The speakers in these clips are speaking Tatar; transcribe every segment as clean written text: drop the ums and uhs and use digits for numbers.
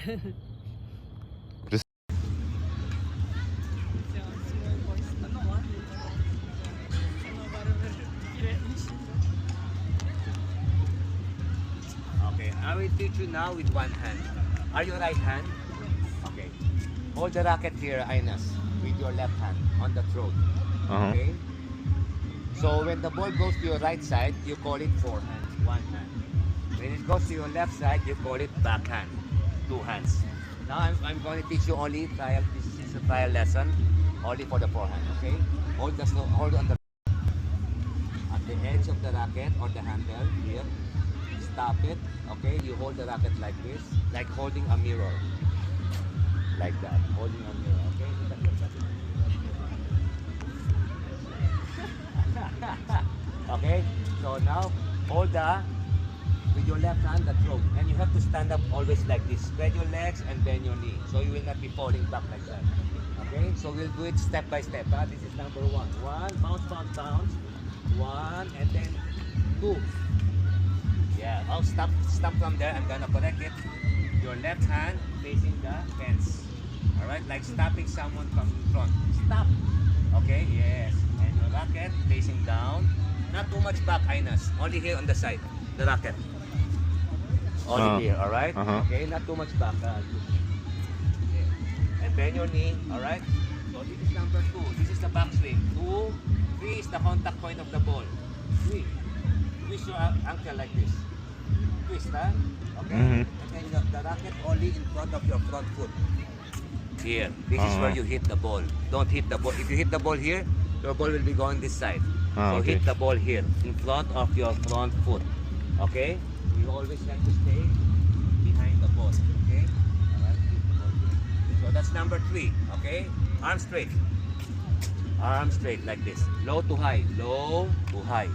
Okay, I will teach you now with one hand. Are you right hand? Okay. Hold the racket here, Ainas, with your left hand on the throat. Uh-huh. Okay? So when the ball goes to your right side, you call it forehand, one hand. When it goes to your left side, you call it backhand, two hands. Now I'm going to teach you only trial. This is a trial lesson, only for the forehand. Okay? Hold the hold on the at the edge of the racket or the handle here. Stop it. Okay? You hold the racket like this, like holding a mirror. Like that, holding a mirror. Okay? Okay, so now hold the with your left hand the throat, and you have to stand up always like this. Spread your legs and bend your knee, so you will not be falling back like that. Okay, so we'll do it step by step. Huh? This is number one. One, bounce, bounce, bounce. One, and then two. Yeah, oh, stop, stop from there. I'm gonna correct it. Your left hand facing the fence. All right, like stopping someone from front. Stop. Okay, yes. And your racket facing down. Not too much back, Ainas. Only here on the side. The racket. Only here, all right? Uh-huh. Okay, not too much back. Okay. And bend your knee, all right? So this is number two. This is the backswing. 2, 3 is the contact point of the ball. 3. Twist your ankle like this. Twist, huh? Okay? Mhm. And then the racket only in front of your front foot. Here. This is where Uh-huh. you hit the ball. Don't hit the ball. If you hit the ball here, your ball will be going this side. Ah, So okay. hit the ball here, in front of your front foot. Okay? You always have to stay behind the ball. Okay? Alright, hit the ball here. So that's number 3. Okay? Arm straight. Arm straight like this. Low to high. Low to high.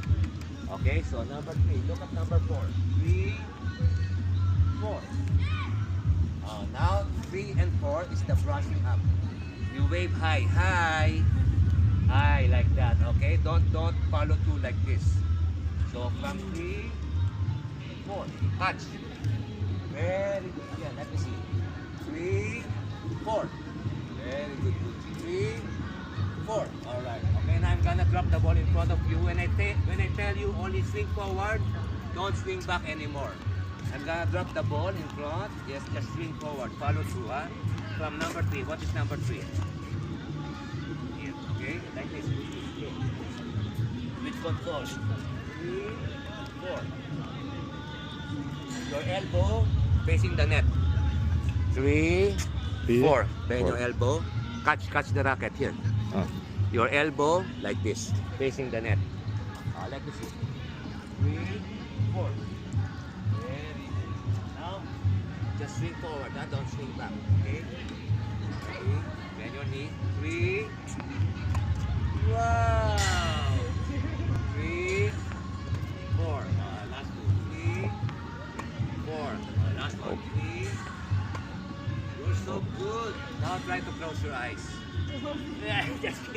Okay, so number 3. Look at number 4. 3, 4. Now 3 and 4 is the brushing up. You wave high, high, high like that. Okay, don't follow through like this. So from 3, 4, touch. Very good. Yeah, let me see. 3, 4. Very good. Good. 3, 4. All right. Okay, now I'm gonna drop the ball in front of you. When I tell you only swing forward, don't swing back anymore. I'm gonna drop the ball in front. Yes, just swing forward. Follow through, huh? From number 3. What is number 3? Here, okay? Like this. With control. 3, 4. Your elbow facing the net. 3, 4. Bend your elbow. Catch the racket here. Your elbow like this, facing the net. Let me see. 3, 4. Very good. Now, just swing forward. Huh? Don't swing back. Okay? 3. Bend your knee. 3. Wow. 3, 4. Last 2. 3, 4. Last one. 3. You're so good. Now try to close your eyes. Just kidding.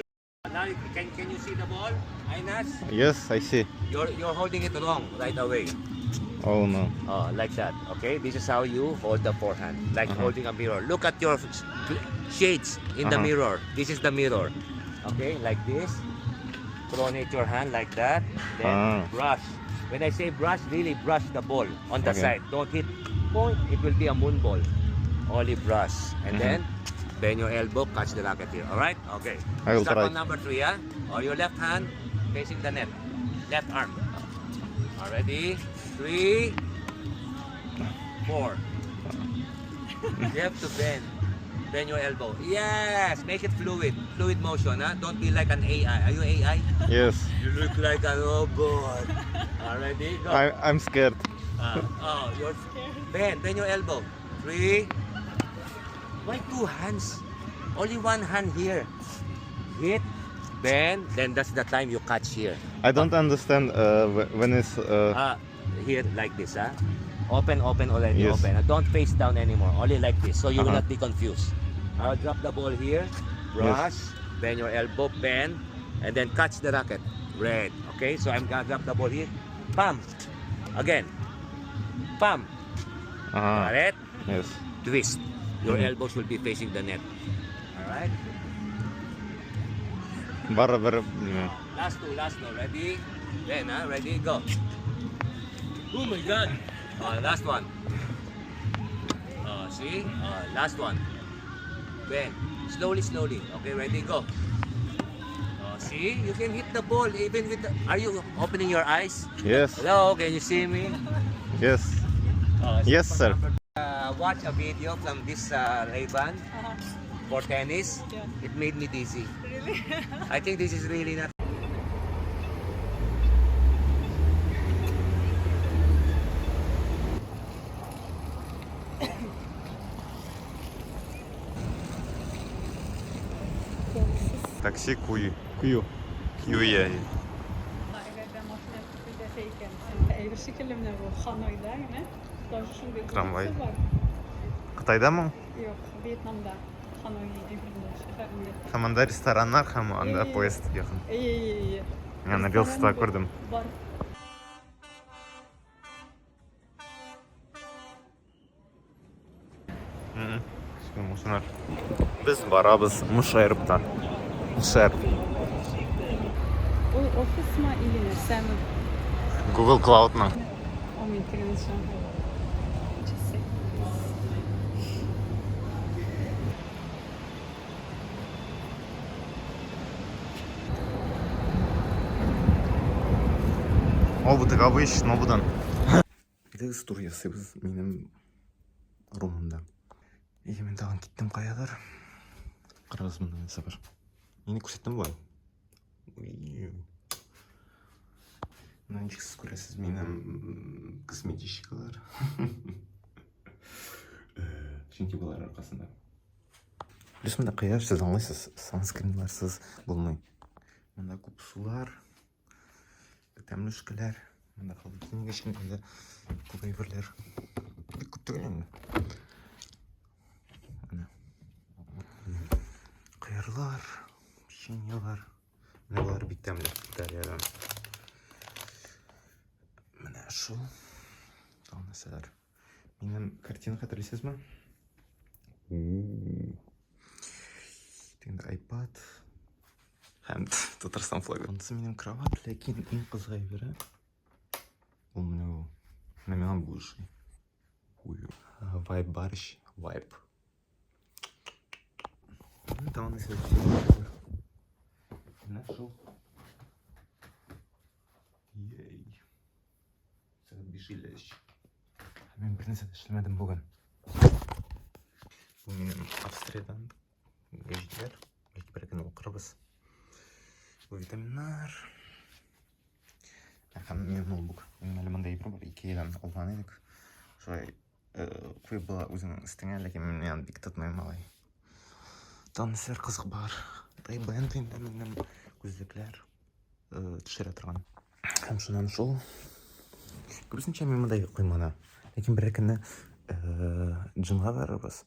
Now can you see the ball, Ainas? Yes, I see. You're holding it wrong right away. Oh no. Like that. Okay, this is how you hold the forehand, like holding a mirror. Look at your shades in the mirror. This is the mirror. Okay, like this. Pronate your hand like that. Then brush. When I say brush, really brush the ball on the side. Don't hit point. It will be a moon ball. Only brush. And then bend your elbow, catch the racket here. All right? Okay. I will Start try. on number 3, yeah? Or your left hand facing the net. Left arm. Already? 3, 4. You have to bend. Bend your elbow. Yes! Make it fluid. Fluid motion, huh? Don't be like an AI. Are you AI? Yes. You look like a robot. Already? Go. I'm scared. Oh, you're scared. Bend your elbow. 3. Why 2 hands? Only 1 hand here. Hit, bend, then that's the time you catch here. I don't understand when it's... Here, like this, huh? Open, open already, yes. Open. Don't face down anymore, only like this, so you will not be confused. I'll drop the ball here, brush, yes. Bend your elbow, bend, and then catch the racket. Red, okay? So I'm gonna drop the ball here. Pam! Again. Pam! Got it? Yes. Twist. Your elbows will be facing the net. All right. Барыбер белмим. Last two, last two. Ready? Then, huh? Ready? Go. Oh my God. Last one. See? Last one. Then, slowly, slowly. Okay, ready? Go. See? You can hit the ball even with the... Are you opening your eyes? Yes. Hello, can you see me? Yes. Yes, sir. Watch a video from this Ray-Ban for tennis. Yeah. It made me dizzy. Really? I think this is really not. Такси Кую. Кую. Кьюя. Әйбер шикелле менә бу Ханойда генә. Даже шундый Трамвай. улица бар. Кытайдамы? Юк, Вьетнамда. Ханой әйберендә, шәһәрендә. Һәм анда рестораннар һәм анда Әйе. поезд якын. Әйе. Мин аны рилста күрдем. Бар. Машиналар. Без барабыз Мушайрыптан. Мушайрып. Ул офисмы или нәрсәме? Google Cloud'ның. Ул мин тегенечә. Часы. О, бу теге абый Шинобудан. Без тур ясыйбыз минем румымда. И мин тагын киттем каядыр. Карагыз монда нәрсә бар. Мине күрсәттем бугай. Менә ничек сез күрәсез минем косметичкалар. Чөнки болар аркасында. Плюс монда кояш, сез аңлыйсыз, санскринларсыз булмый. Монда күп сулар, тәмлүшкәләр, монда холодильник эчендә күп әйберләр. Бик күп түгел инде. Менә. Кыярлар, печеньелар. Менә болар бик тәмле Италиядән. Менә шул. Тагын нәрсәләр. Минем картина хәтерлисезме? Тегендә iPad һәм Татарстан флагы. Монысы минем кровать, ләкин иң кызык әйбере ул менә бу. Менә миңа бу ошый. Вайб бар ич, вайб. Тагын нәрсә бар. Менә шул. Ей. Сәгать 5:53. Мин бернәрсә дә эшләмәдем бүген. Бу минем Австриядән гәҗитләр. Бәлки бер көн укырбыз. Бу витаминнар. Һәм минем ноутбук. Минем әле монда әйбер бар. Икеядан алган идек. Шулай куеп була үзеңнең өстеңә, ләкин мин аны бик тотмыйм алай. Тагын нәрсәләр кызык бар. Ray-Ban инде минем күзлекләр төшерә торган. Һәм шуннан шул. Күбесенчә мин монда йоклыйм аны. Ләкин бер көнне джимга барырбыз.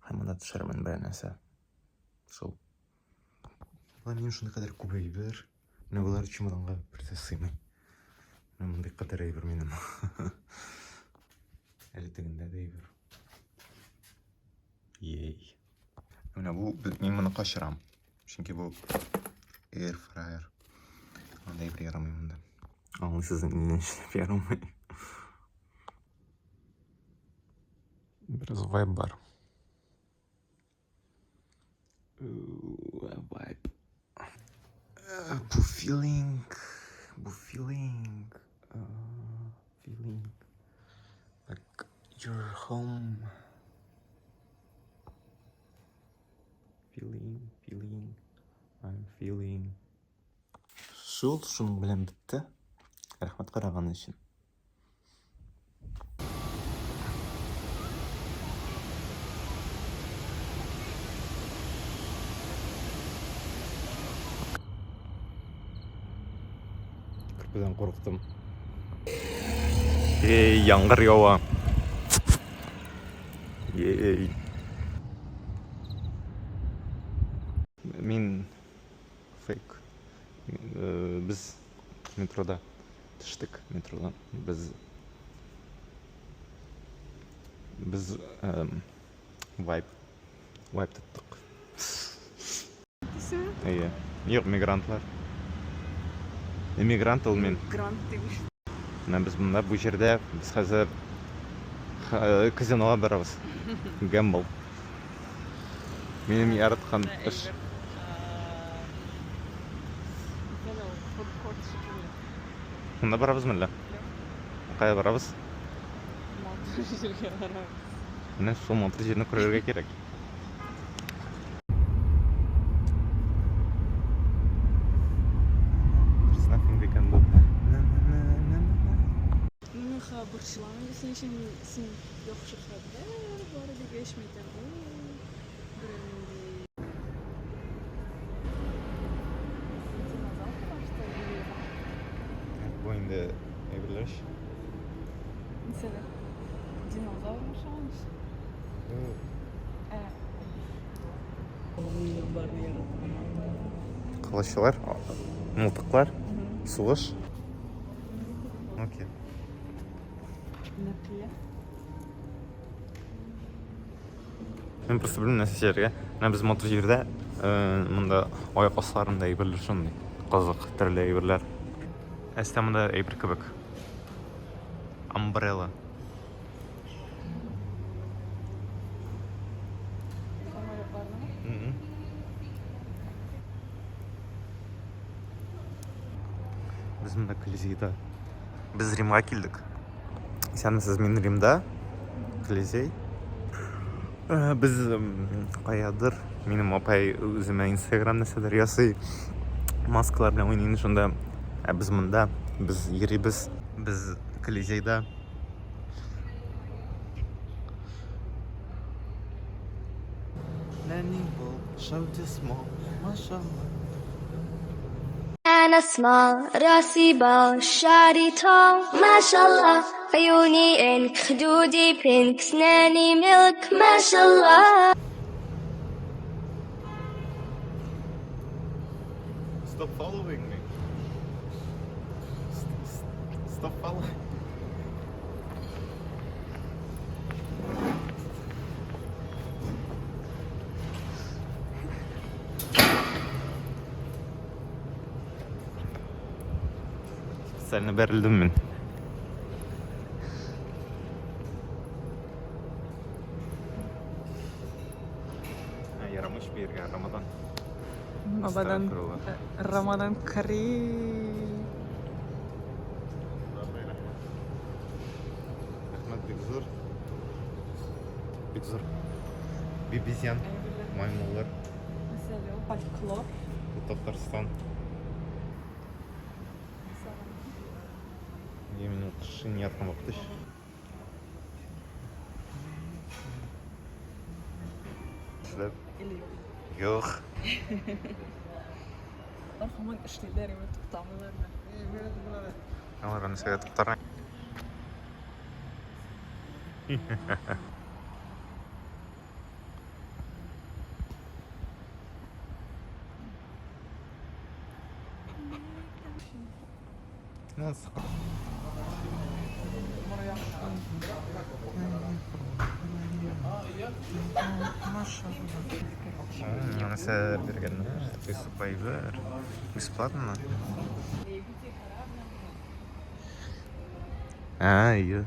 Һәм монда төшерермен берәр нәрсә. Шул. Болар минем шундый кадәр күп әйбер. Менә болар чемоданга бер дә сыймый. Менә мондый кадәр әйбер минем. Әле тегендә дә әйбер. Ей. Менә бу мин моны качырам. Чөнки бу air fryer. Анда әйбер ярамый монда. Аңлыйсыз инде нишләп ярамый. Бераз вайб бар. Вайб. Бу feeling, бу feeling, feeling like your home. Feeling, feeling, I'm feeling. Шул, шуның белән бетте. Рәхмәт караган өчен. Керпедән курыктым. Эй, яңгыр ява. Ей. Мин фейк. Без метрода төштек метродан. Без Без вайб вайб тоттык. Әйе. Юк, мигрантлар. Эмигрант ул мин. Грант дип Менә без монда бу җирдә без хәзер казинога барабыз. Гэмбл. Минем яраткан эш. Монда барабыз мәллә? Кая барабыз? Матур җиргә барабыз. Менә шул матур җирне күрергә кирәк. There's nothing we can do. Мин ха борчылам инде син өчен, син яхшы хәбәр бар дигәч, мин әйтәм, о, берәр нинди динозавр башта или Бу инде әйберләр. Мәсәлән, динозавр ашаган ич. Ә. Кылычлар, мылтыклар, сугыш. Окей. Нәкыя. Мин просто белмим нәрсә сөйләргә. Менә без матур җирдә, монда аяк асларында әйберләр шундый. Кызык, төрле әйберләр. Әстә монда әйбер кебек. Umbrella. Самолетларны. Без монда Колизейда. Без Римга килдек. Исәнмесез, мин Римда. Колизей. Без каядыр. Минем апай үземә Инстаграм нәрсәләр ясый. Маскалар белән уйный шунда. Ә без монда, без йөрибез. Без Колизейда. أنا اسمر راسي بال شعري طال ما شاء الله عيوني إنك خدودي بينك سناني ملك ما شاء الله Stop following me. Stop following. Специально бәрелдем мин. Ярамыш биргән Рамадан. Рамадан, Астагфирулла. Рамадан Карим. Рәхмәт, бик зур. Бик зур. Бибизян, маймыллар, Мәсәлән, фольклор. бу Татарстан. Мин кышын яткан вакыт ич. Эшләп. Или юк. Юк. Алар һаман эшлиләр, әмма туктамыйлар да. Алар аны сәгать туктарга. Nasıl? Нәрсә биргәннәр? Бесплатно. Бесплатно? А, ее.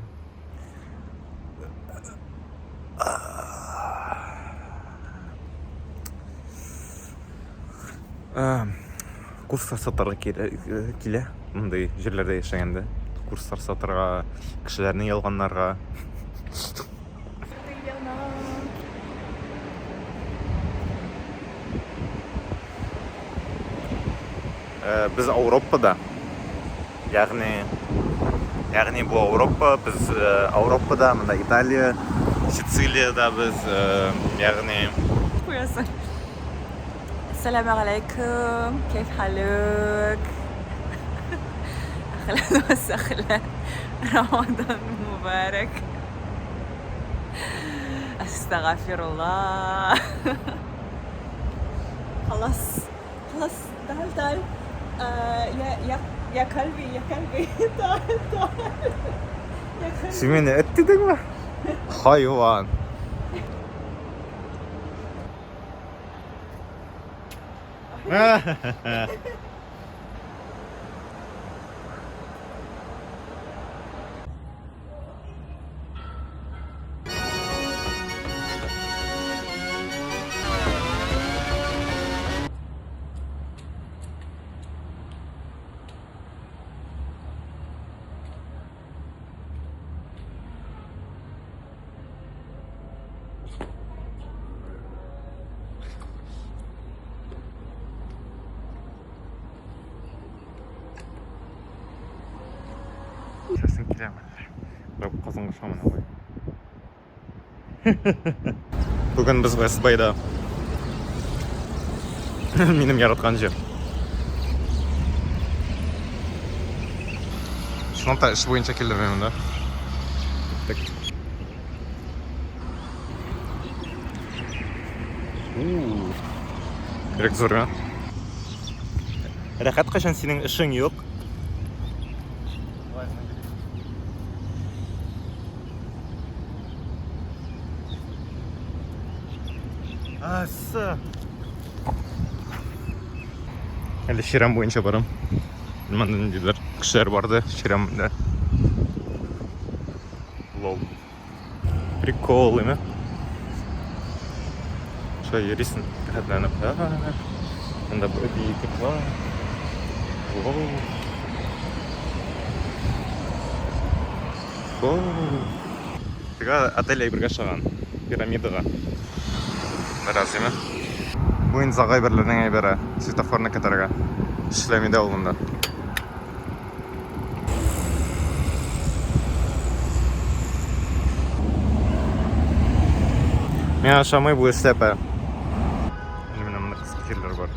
Курслар сатарга килә мондый җирләрдә яшәгәндә. Курслар сатарга, кешеләрне ялганнарга. Без Ауропада. Ягъни ягъни бу Ауропа, без Ауропада, монда Италия, Сицилиядә без, ягъни Куясың. Ассаламу алейкум, кәйф халүк? Әһлән вә сәһлән. Рамадан мөбарәк. Астагфирулла. خلاص خلاص تعال تعال آه يا يا يا قلبي يا قلبي تعال تعال يا قلبي Син мине эт дидеңме? Хайван. Сәсең киләме? Бер Казанга шаман алай. Бүген без West Bayда. Минем яраткан җир. Чынлап та эш буенча килдем мин монда. Киттек. Кирәк зур, а? Рәхәт кайчан синең эшең юк. Асы. Әле чирәм буенча барам. Монда ниндидер кешеләр барды чирәмдә. Лол. Прикол, име? Шулай йөрисең, рәхәтләнеп. Монда биек йортлар. Лол. Теге отель әйбергә ошаган. Пирамидага. Бераз име? Бу инде зак әйберләрнең әйбере. Светофорны көтәргә. Эшләми дә ул монда. Миңа ошамый бу эшләпә. Менә монда кызык җирләр бар.